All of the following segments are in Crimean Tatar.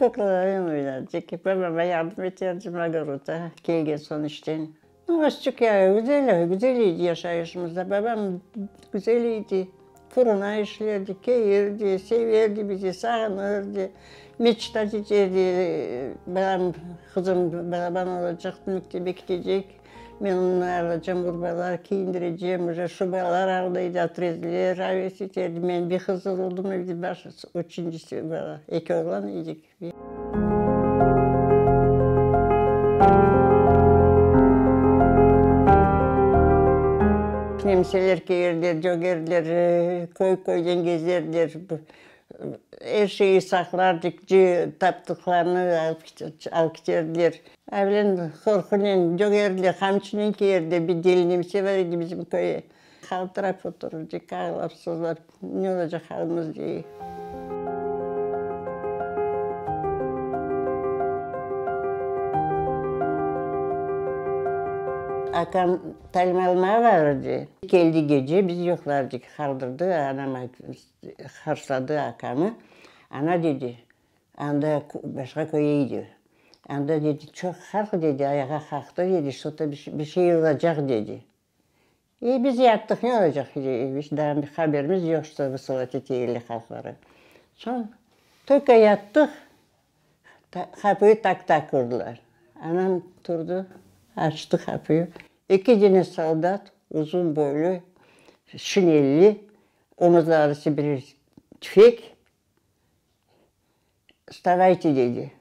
Qoqlalarnen oynardık. Babama yardım eterdim ogorodda, kelgen soñ işten. Azçıq ya, güzel, güzel edi yaşayışımız da. Babam güzel edi. Fırına işlerdi, keyirdi, severdi bizi, sağınırdı. Meçtat eterdi, balam, qızım balaban olacaq, mektebe ketecek, men onı alacam urbalar kiyindirecem, uje şubalar aldı, otrezler, aves eterdi. Men bir qız oldım evde, baş, üçüncisi bala, eki oğlan edik. Nemseler kelirler, cögerler, köy-köyden gezerler. Er şeyi saqlardık, taptıqlarını alıp keterdiler. Avlen qorqunen cögerdiler, qamçınen kelirdiler. Bir deli nemse bar edi bizim köye. Qaltırap oturırdık, ağlap sızlap, ne olacaq alımız dey. Akam talim almağa barırdı. Keldi gece, biz yuqlardık, qaldırdı, anam harsladı akamı. Ana dedi, anda başqa köye idi. Anda dedi, çoq halq dedi, ayağa qalqtı dedi, şto-to bir şey olacaq dedi. E, biz yattıq, ne olacaq, daa bir haberimiz yoq, şto vısılat ete yerli halqları. Soñ, tolko yattıq, qapıyı tak-tak urdılar. Anam turdı, açtı qapıyı. Eki dene soldat, uzun boylu, şinelli, omuzları birer tüfek, Vstavayte, dedi.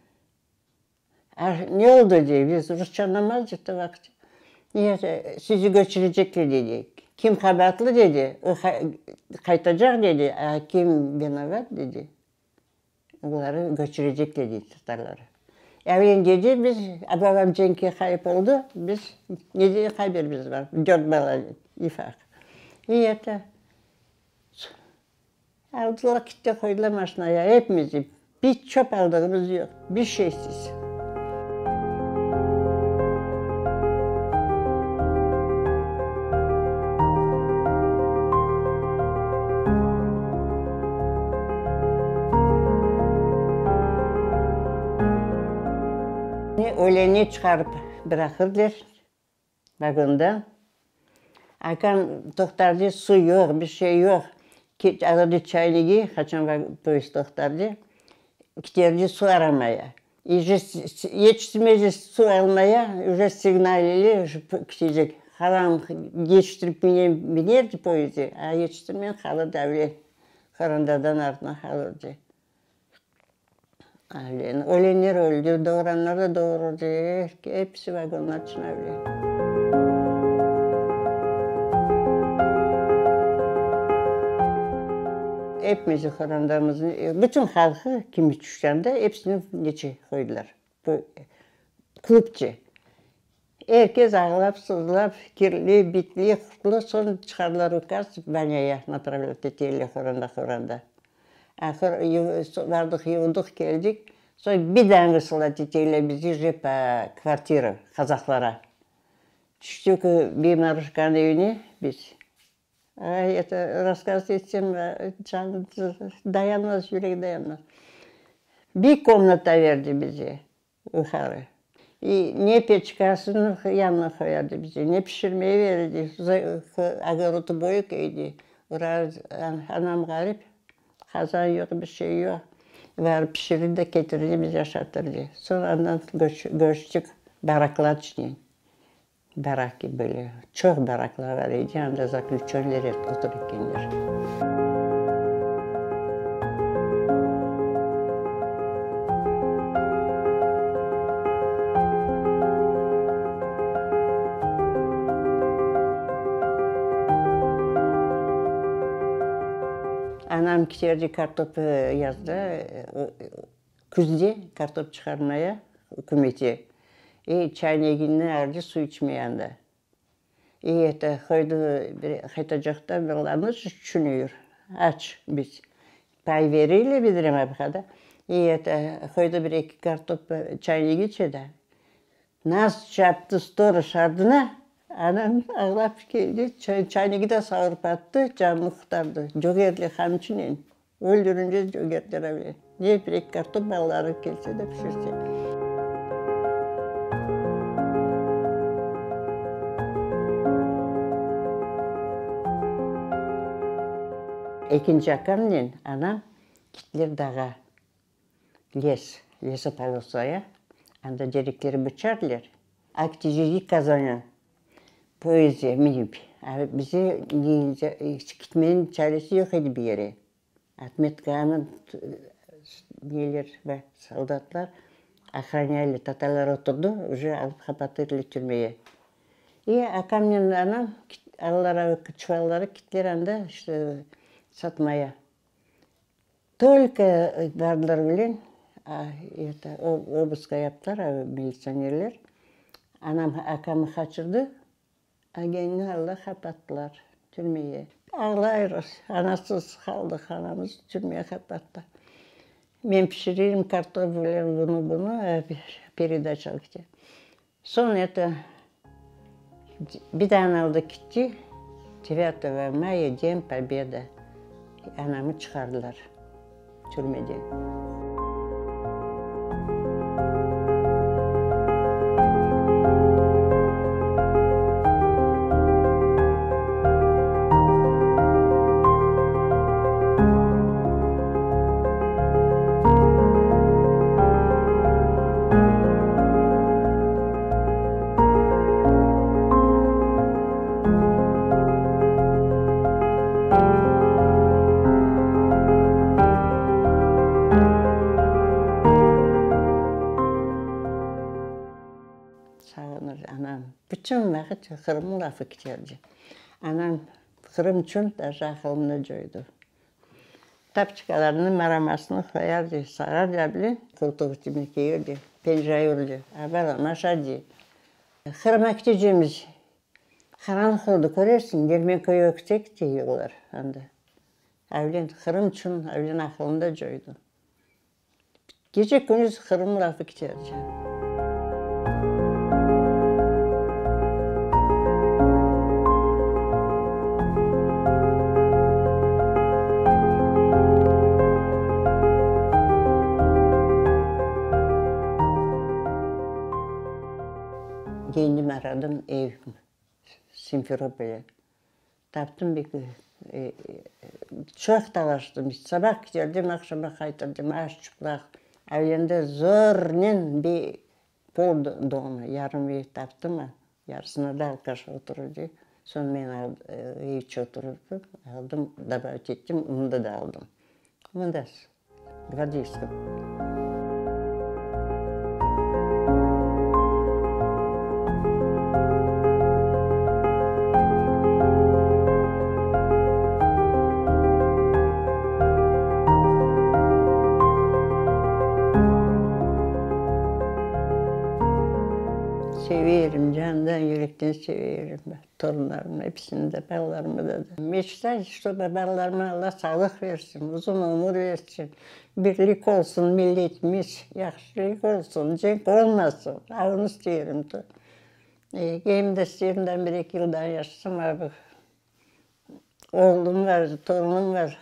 Ne oldı, dey, biz rusça añlamazdıq o vaqıt. Sizi köçürecekler, dedi. Kim qabaatlı, dedi, o qaytacaq, dedi, a kim vinovat, dedi, oları köçürecekler, dey, tatarları. Evlen dedi, biz, babam cenkke ğayıp oldı, biz neden haberimiz bar, dört bala ufaq. İ eto, Aldılar, kitti, qoydılar maşinaya epimizni. Bir çöp aldığımız yoq, bir şeysiz. Öleni çıqarıp bıraqırdılar. Vagonda akam toqtardı, suv yoq, bir şey yoq. Alırdı çaynigi, qaçan poyezd toqtardı, kiterdi suv aramaya. Yetiştirmedi suv almaya, uje signalili kitecek. Halam yetiştirip minerdi poyezde, a yetiştirmey qalırdı avle, qorantadan artına qalırdı. Ölenler öldü, doğuranlar da doğurdı, episi vagonlar içine öyle. Epimizi qorandamıznı, bütün halqı kimi tüşkende episini neçe qoydılar, klubçe. Er kes ağlap, sızlap, kirli, bitli, qurtlı, soñ çıqardılar ukaz, banyaya napravlât eteyler qoranda-qoranda. Ahır bardıq, yuvdıq, keldik, soñ bir daa vısılat eteyler bizi je po kvartiram, qazaqlara. Tüştük bir Maruşkanıñ evine biz. Ay, eto, rasskaz etsem, can dayanmaz, yürek dayanmaz. Bir komnata berdi bize. Yuqarı. Ne peçkasını yanına qoyadı bize, ne pişirmeye verirdi. Ogorodı böyük edi. Anam ğarip, qazan yoq, bir şey yoq. Barıp pişirirdi de ketirirdi, bizi aşatırdı. Soñ andan köçtik baraklar içine. Barak kibi böyle çoq baraklar bar edi, anda zaklüçönler otura ekenler. Anam kiterdi kartop yazda, küzde kartop çıqarmaya ükümete. E, çaynegini aldı, suv içmey anda. E, eto, qoydı, bir qaytacaqta balamız tüşünüyür, aç biz. Pay bereyler bizlere mabhada. E, eto, qoydı bir-eki kartop çaynegi içe de. Nasıl çaptı storoj ardına, anam ağlap keldi, çaynegi de savurıp attı, canını qurtardı. Cögertler qamçınen. Öldürince cögertler öyle. Ne bir-eki kartop balaları kelse de pişirse. Ekinci akamnen anam kittiler dağa, les, lesopolosaya, anda derekleri bıçardılar, Aktijiyi Kazana poyezde minip, bize kitmeniñ çaresi yoq edi bir yere. Otmetkanı neler soldatlar ohranâli, tatarlar oturdı, uje alıp qapatırlar türmege. İ akamnen anam aldılar çuvalları, kittiler anda işte satmaya. Tolko bardılar öyle, eto, obıska yaptılar militsionerler, anam akamnı qaçırdı, agenni aldılar qapattılar türmege. Ağlaymız, anasız qaldıq, anamız türmege qapattı. Men pişirerim kartof ile bunı, bunı, peredaça kete. Soñ eto, bir daa aldı kitti, devâtogo maya, Den Pobeda, anamı çıqardılar türmeden. Sağınır anam. Bütün vaqıt Qırımnıñ lafı keterdi. Anam Qırım içün daje aqılını coydı. Tapçikalarnıñ maramasını qoyardı, sarardı bile, qoltuq içine kiyerdi, penjayurdı. A balam, aşa dey. Qırıma ketecemiz. Qaranlıq oldı, körersiñ, Dermenköy öksek, dey olar anda. Avlen Qırım içün avlen aqılını da coydı. Gece-kündüz Qırım lafı keterdi. Kendim aradım ev Simferopolde. Taptım bir çoq talaştım. Sabah keterdim, aqşama qaytırdım, aş çıplaq. A endi zornen bir pol doma, yarım ev taptım, yarısına da alkaş oturdı. Soñ men evçe oturdım, aldım, dobavit ettim, mında da aldım. Mında Gvardeyskım. Severim, candan, yürekten severim. Torunlarımnı episini de, balalarımı da. Meçtay, ştoba balalarıma Alla sağlıq versin, uzun ömür versin, birlik olsun milletimiz, yahşılıq olsun, cenk olmasın, onı isteyrim. Em de isteyrim daa bir-eki yıl daa yaşasam, oğlum bar, torunım bar,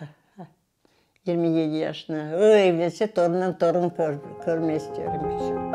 27 yaşında. O evlense, torundan torun körmey isterim.